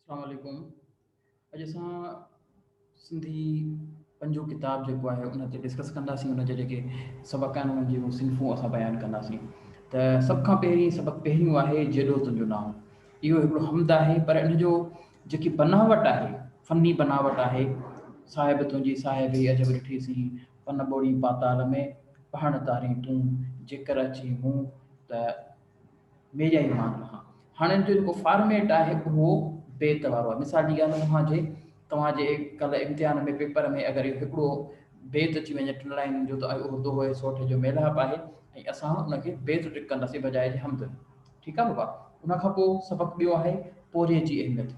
اسلام عليڪم اڄ اسان سنڌي پنجون ڪتاب جيڪو آهي ان تي ڊسڪس ڪنداسين ان جا جيڪي سبق آهن انهن جون صنفون اسان بيان ڪنداسين ته سڀ کان پهرين سبق پهريون آهي جيڏو تنهنجو نانء اهو هڪڙو حمد آهي پر ان جو جيڪي بناوٽ آهي فني بناوٽ آهي صاحب تنهنجي صاحبي عجب ڏٺيسين پن ٻوڙي پاتال ۾ پهڻ تارين تون جيڪر اچي مون ته ميريا ئي مان لهان. هاڻي ان جو جيڪو فارميٽ آهي اهو بيت وارو آهي. مثال جي ڳالهه اوهان جي توهان جي ڪلهه امتحان ۾ پيپر ۾ اگر اهو هڪڙو بيت اچي وڃي ٽن لائنن جو ته اهو دوهو ۽ سورٺ جو ميلاپ آهي ۽ اسان ان کي بيت ٽڪ ڪنداسين بجاء جي حمد. ٺيڪ آهي بابا. ان کان پوء سبق ٻيو آهي پورهيي جي اهميت.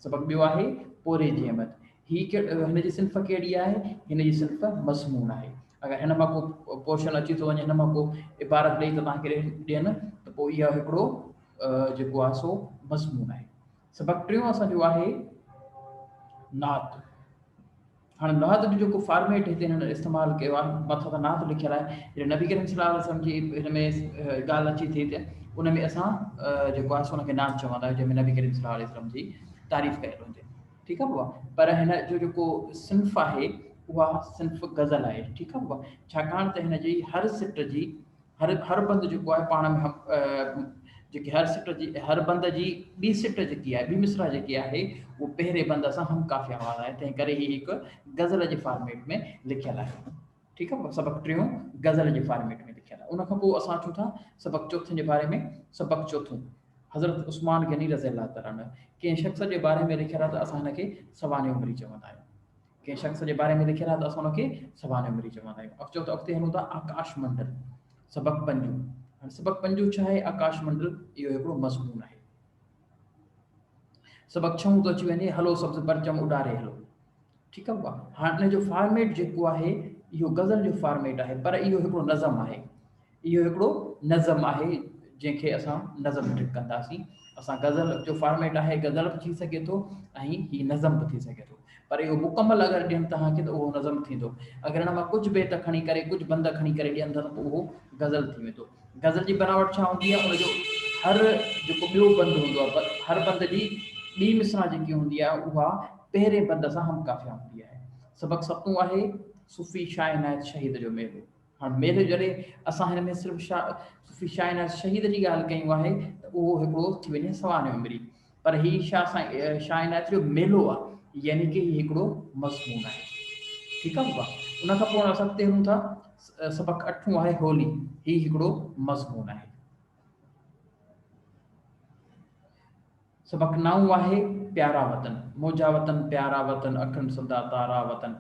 سبق ٻيو آهي پورهيي جي اهميت. هي هن جي صنف ڪهڙي آهي؟ هن جي صنف مضمون آهي. اگر هن مان ڪو پورشن اچي ٿو وڃي، هن مان ڪو عبارت ڏئي ته توهان کي ڏين ته پوء اها هڪڙو جيڪو آهي سو مضمون آهي. سبق ٽيون اسان جو آهي نعت. هاڻي نعت جو جيڪو فارميٽ هتي هنن استعمال ڪيو آهي، مٿان ته نعت لکيل آهي، جڏهن نبي ڪريم صلي الله عليه وسلم جي هن ۾ ڳالهه اچي ٿي ته ان ۾ اسان جيڪو آهي سو ان کي نعت چوندا آهيون جنهن ۾ نبي ڪريم صلي الله عليه وسلم جي تعريف ڪيل هجي. ٺيڪ آ بابا پر هن جو جيڪو صنف آهي اها صنف غزل آهي ٺيڪ آ بابا ڇاڪاڻ ته هن جي هر سٽ جي هر هر بند جيڪو آهي پاڻ ۾ جيڪي هر سٽ جي هر بند جي ٻي سٽ جيڪي آهي ٻي مصرع جيڪي آهي اهو پهرين بند سان هم قافيه آواز آهي تنهن ڪري هي هڪ غزل جي فارميٽ ۾ لکيل آهي ٺيڪ آ سبق ٽيون غزل جي فارميٽ ۾ لکيل آهي ان کان پوء اسان اچون ٿا سبق چوٿين جي باري ۾ سبق چوٿون حضرت عثمان غني رضي الله تعالٰي عنه ڪنهن شخص جي باري ۾ لکيل آهي ته اسان هن کي سوانح عمري چوندا آهيون. ڪنهن شخص جي باري ۾ لکيل آهي ته اسان ان کي سوانح عمري چوندا آهيون. اچو ته اڳتي هلون ٿا آڪاش منڊل سبق پنجون. هاڻي سبق پنجون ڇا آهي؟ آڪاش منڊل اهو هڪڙو مضمون آهي. سبق ڇهون ٿو اچي وڃي هلو سبز پرچم اڏاري هلو. ٺيڪ آهي بابا هاڻي ان جو فارميٽ جيڪو آهي اهو غزل جو فارميٽ آهي پر اهو هڪڙو نظم آهي. اهو هڪڙو نظم آهي جنهن کي اسان نظم ٽڪ ڪنداسين. اسان غزل جو فارميٽ آهي غزل به ٿي سگهي ٿو ۽ هي نظم به ٿي سگهي ٿو پر اهو مڪمل اگر ڏين توهان کي ته اهو نظم ٿيندو اگر هن مان ڪجهه بيت کڻي ڪري ڪجهه بند کڻي ڪري ڏين ٿا ته پوء اهو غزل ٿي ويندو. غزل جي بناوٽ ڇا هوندي آهي ان جو هر جيڪو ٻيو بند هوندو آهي هر بند جي ٻي مصرع جيڪي هوندي آهي اها پهرين بند سان هم قافيه هوندي آهي. سبق ستون آهي صوفي شاهه عنايت شهيد جو ميلو. هاڻ ميلي جڏهن اسان هن ۾ صرف شاهه صوفي شاهه عنايت شهيد جي ڳالهه ڪيون آهي ته اهو هڪڙو ٿي وڃي سوانح عمري پر هي شاهه سائين شاهه عنايت جو ميلو آهي يعني ڪي هي هڪڙو مضمون آهي ٺيڪ آهي بابا ان کان پوء اسان اڳتي هلون ٿا سبق اٺون آهي هولي هي هڪڙو مضمون آهي سبق نائون آهي پيارا وطن منهنجا وطن پيارا وطن اکين سندا تارا وطن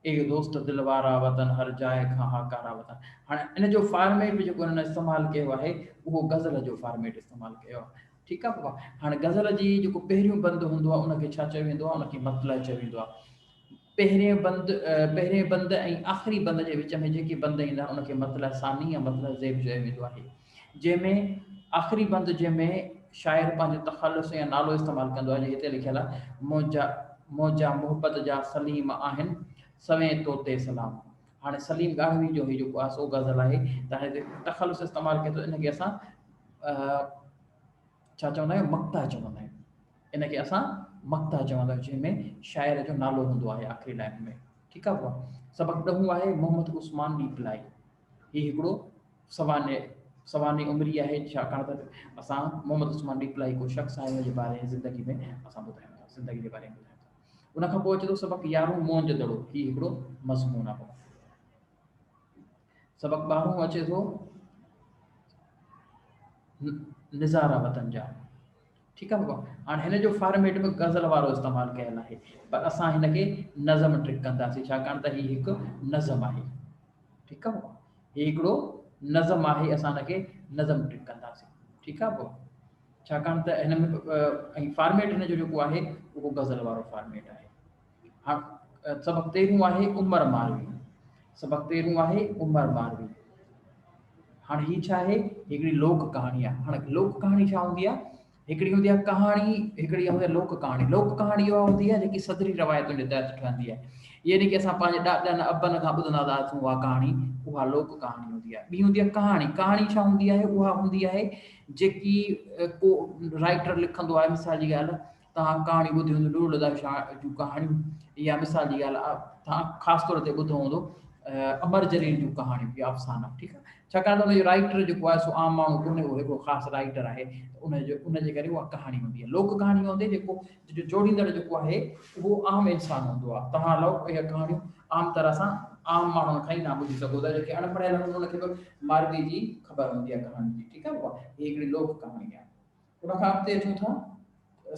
اي دوست دل وارا وطن هر جاء کان هاڪارا وطن هاڻي ان جو فارميٽ به جيڪو هنن استعمال ڪيو آهي اهو غزل جو فارميٽ استعمال ڪيو آهي ٺيڪ آهي بابا هاڻي غزل جي جيڪو پهريون بند هوندو آهي ان کي ڇا چيو ويندو آهي ان کي مطلع چيو ويندو آهي پهرين بند پهرين بند ۽ آخري بند جي وچ ۾ جيڪي بند ايندا آهن ان کي مطلع ثاني يا مطلع زيب چيو ويندو آهي جنهن ۾ آخري بند جنهن ۾ شاعر پنهنجو تخلص يا نالو استعمال ڪندو آهي جيئن هتي لکيل آهي منهنجا منهنجا محبت جا سليم آهن سوين تو تي سلام هاڻي سليم ڳاڙهوي جو هي جيڪو آهي سو غزل آهي ته هاڻي تخلص استعمال ڪيو ٿو ان کي اسان ڇا چوندا آهيون مقطع چوندا آهيون ان کي اسان مقطع چوندا آهيون جنهن ۾ شاعر جو نالو هوندو آهي آخري لائن ۾ ٺيڪ آهي سبق ڏهون آهي محمد عثمان ڏيپلائي هي هڪڙو سوانح سوانح عمري آهي ڇاڪاڻ ته اسان محمد عثمان ڏيپلائي ڪو شخص آهي ان جي باري ۾ زندگي ۾ اسان ٻڌايون ٿا زندگي جي باري ۾ ٻڌايون ٿا ان کان پوء اچي ٿو سبق يارهون موهن جو دڙو هي هڪڙو مضمون آهي سبق ٻارهون اچي ٿو نظارا وطن جا ٺيڪ آهي بابا هاڻي هن جو فارميٽ به غزل وارو استعمال ڪيل آهي پر اسان هن کي نظم ٽرڪ ڪنداسين ڇاڪاڻ ته هي هڪ نظم آهي ٺيڪ آهي بابا هي هڪڙو نظم آهي اسان هن کي نظم ٽرڪ ڪنداسين ٺيڪ آهي بابا ڇاڪاڻ ته هن ۾ ۽ فارميٽ هن جو جيڪو آهي اهو غزل وارو فارميٽ آهي هاڻ سبق تيرهون آهي عمر ماروي سبق تيرهون آهي عمر ماروي هاڻ هي ڇا آهي هڪڙي لوڪ ڪهاڻي آهي هاڻ لوڪ ڪهاڻي ڇا هوندي آهي هڪڙي هوندي آهي ڪهاڻي هڪڙي هوندي آهي لوڪ ڪهاڻي لوڪ ڪهاڻي اها هوندي آهي جيڪي صدري روايتن جي تحت ٺهندي آهي يعني ڪي اسان پنهنجي ڏاڏن ابن کان ٻڌندا ٿا اچون اها ڪهاڻي اها لوڪ ڪهاڻي هوندي آهي ٻي هوندي آهي ڪهاڻي ڪهاڻي ڇا هوندي آهي اها هوندي آهي جيڪي ڪو رائٽر لکندو آهي مثال جي ڳالهه توهان ڪهاڻيون ٻڌيون هونديون نور الهديٰ شاهه جون ڪهاڻيون يا مثال جي ڳالهه آهي توهان خاص طور تي ٻڌو هوندو امر جليل جون ڪهاڻيون يا افسانا ٺيڪ آهي ڇاڪاڻ ته ان جو رائيٽر جيڪو آهي سو عام ماڻهو ڪونهي اهو هڪڙو خاص رائيٽر آهي ان جو ان جي ڪري اها ڪهاڻي هوندي آهي لوڪ ڪهاڻي هوندي جيڪو جو جوڙيندڙ جيڪو آهي اهو عام انسان هوندو آهي توهان لو اها ڪهاڻيون عام طرح سان عام ماڻهن کان ئي توهان ٻڌي سگهو ٿا جيڪي اڻ پڙهيل آهن انهن کي به ماروي جي خبر هوندي آهي ڪهاڻي جي ٺيڪ آهي بابا هي هڪڙي لوڪ ڪهاڻي آهي ان کان اڳتي اچون ٿا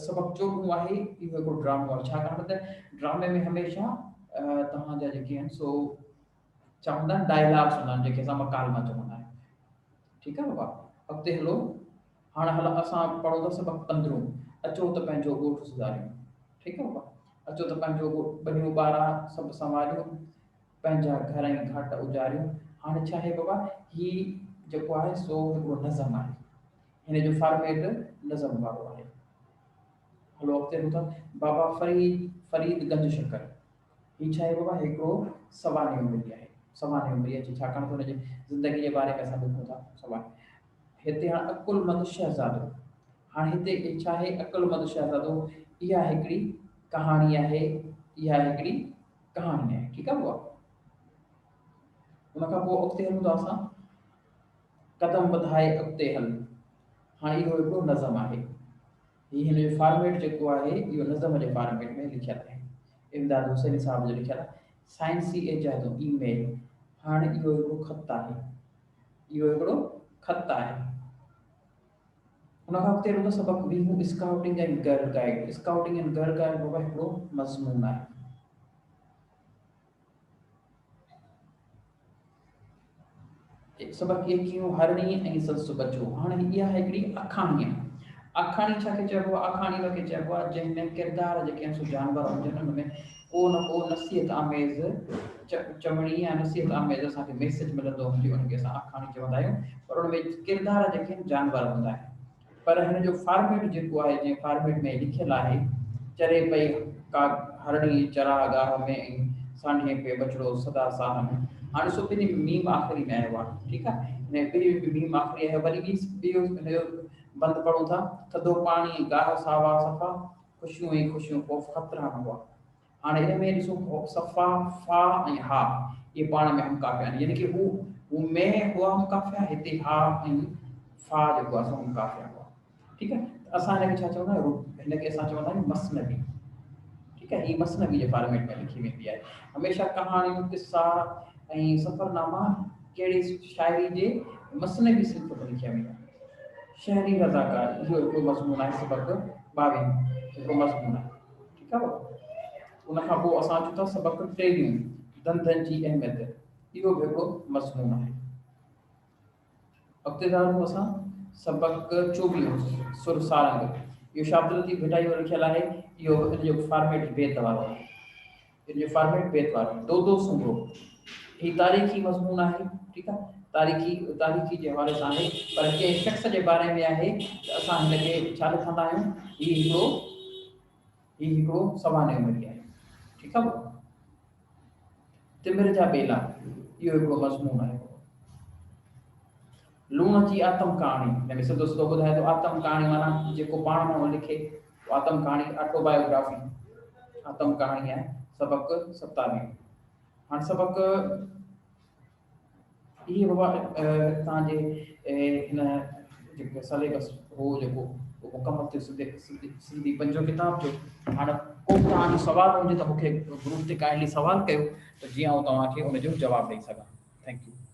سبق چوڏهون آهي اهو هڪڙو ڊرامو آهي ڇاڪاڻ ته ڊرامي ۾ هميشه توهان جا جيڪي آهن سو ڇا هوندا آهن ڊائلاگس هوندا آهن جيڪي اسان مڪالما چوندا آهيون ٺيڪ آهي بابا اڳتي هلو هاڻ هل اسان پڙهون ٿا سبق پندرهون اچو ته پنهنجو ڳوٺ سڌاريون ٺيڪ آهي بابا اچو ته پنهنجو ڳوٺ ٻنيون ٻارا سڀ سنواريون پنهنجا گهر ۽ گهاٽ اجاريون هاڻي ڇا آهي بابا هي جيڪو آهي سو هڪڙو نظم آهي هن جو فارميٽ نظم وارو آهي. هلو اڳتي هلون ٿا. بابا فريد فريد گنج شڪر. هي ڇا آهي بابا؟ هڪڙو سوانح عمري آهي. سوانح عمري اچي ڇاڪاڻ ته هن جي زندگي جي باري ۾ اسان لکون ٿا سوانح. هتي هاڻ عقلمند شهزادو. هاڻ هتي ڇا آهي عقلمند شهزادو؟ اها هڪڙي ڪهاڻي آهي. اها هڪڙي ڪهاڻي آهي. ٺيڪ آهي بابا. ان کان پوء اڳتي هلون ٿا اسان. قدم وڌائي اڳتي هل. هاڻي اهو هڪڙو نظم آهي. هي هن جو فارميٽ جيڪو آهي اهو نظم جي فارميٽ ۾ لکيل آهي. امداد حسيني صاحب جو لکيل آهي. سائنسي ايجادون، اي ميل. هاڻي اهو هڪڙو خط آهي. اهو هڪڙو خط آهي. ان کان اڳتي هلون ٿا سبق ويهون scouting ۽ girl guide. Scouting ۽ girl guide بابا هڪڙو مضمون آهي. سبق ايڪيهون هرڻي ۽ سندس ٻچو. هاڻي اها هڪڙي آکاڻي آهي. آکاڻي ڇا کي چئبو آهي؟ آکاڻي ان کي چئبو آهي جنهن ۾ ڪردار جيڪي آهن سو جانور هجن ان ۾ ڪو نه ڪو نصيحت آميز چوڻي يا نصيحت آميز اسان کي ميسيج ملندو هجي ان کي اسان آکاڻي چوندا آهيون پر ان ۾ ڪردار جيڪي آهن جانور هوندا آهن. پر هن جو فارميٽ جيڪو آهي جنهن فارميٽ ۾ لکيل آهي، چري پئي ڪا هرڻي چراهه گاهه ۾ ۽ سانڍي پئي ٻچڙو سدا ساهه ۾. هاڻ ڏسو ٻنهي ۾ ميم آخري ۾ آيو آهي ٺيڪ آهي هن ٻنهي ۾ ميم آخري آيو وري ٻي ٻيو هن جو بند پڙهون ٿا ٿڌو پاڻي گاهه ساوا صفا خوشيون ۽ خوشيون خوف خطرا نه هئا. هاڻي ان ۾ ڏسو صفا، فا ۽ ها اهي پاڻ ۾ هم قافيه آهن يعني ڪي هو هو ۾ هئا هم قافيه هتي ها ۽ فا جيڪو آهي سو هم قافيه هئا ٺيڪ آهي ته اسان هن کي ڇا چوندا آهيون هن کي اسان چوندا آهيون مثنوي ٺيڪ آهي هي مثنوي جي فارميٽ ۾ لکي ويندي آهي هميشه ڪهاڻيون قصا ۽ سفرناما ڪهڙي شاعري جي مثنوي صنف ۾ لکيا ويندا آهن شهري رضاڪار اهو هڪڙو مضمون آهي سبق 22 هڪڙو مضمون آهي ٺيڪ آ بابا ان کان پوء اسان اچون ٿا سبق ٽيويهون ڌنڌن جي اهميت اهو به هڪڙو مضمون آهي اڳتي ٿا هلون اسان سبق چوويهون سر سارنگ اهو شاهه عبداللطيف ڀٽائي جو لکيل آهي اهو ان جو فارميٽ بيت وارو آهي ان جو فارميٽ بيت وارو آهي دودو سومرو هي تاريخي مضمون آهي ٺيڪ آهي تاريخي تاريخي جي حوالي سان آهي پر ڪنهن شخص جي باري ۾ آهي ته اسان هن کي ڇا لکندا آهيون هي هڪڙو هي هڪڙو سوانح عمري آهي. ٺيڪ آ بابا. تمر جا ٻيلا اهو هڪڙو مضمون آهي. لوڻ جي آتم ڪهاڻي هن ۾ سڌو سڌو ٻڌائي ٿو آتم ڪهاڻي معنيٰ جيڪو پاڻ ماڻهو لکي آتم ڪهاڻي آٽو بايوگرافي آتم ڪهاڻي آهي سبق 27 هاڻ سبق اهي بابا توهان جي هن جيڪو سليبس هو جيڪو مڪمل ٿيو سنڌي سنڌي پنجون ڪتاب جو هاڻ ڪو به توهان جو سوال هجي ته مون کي گروپ تي ڪائنڊلي سوال ڪيو ته جيئن آئون توهان کي ان جو جواب ڏئي سگهان thank you.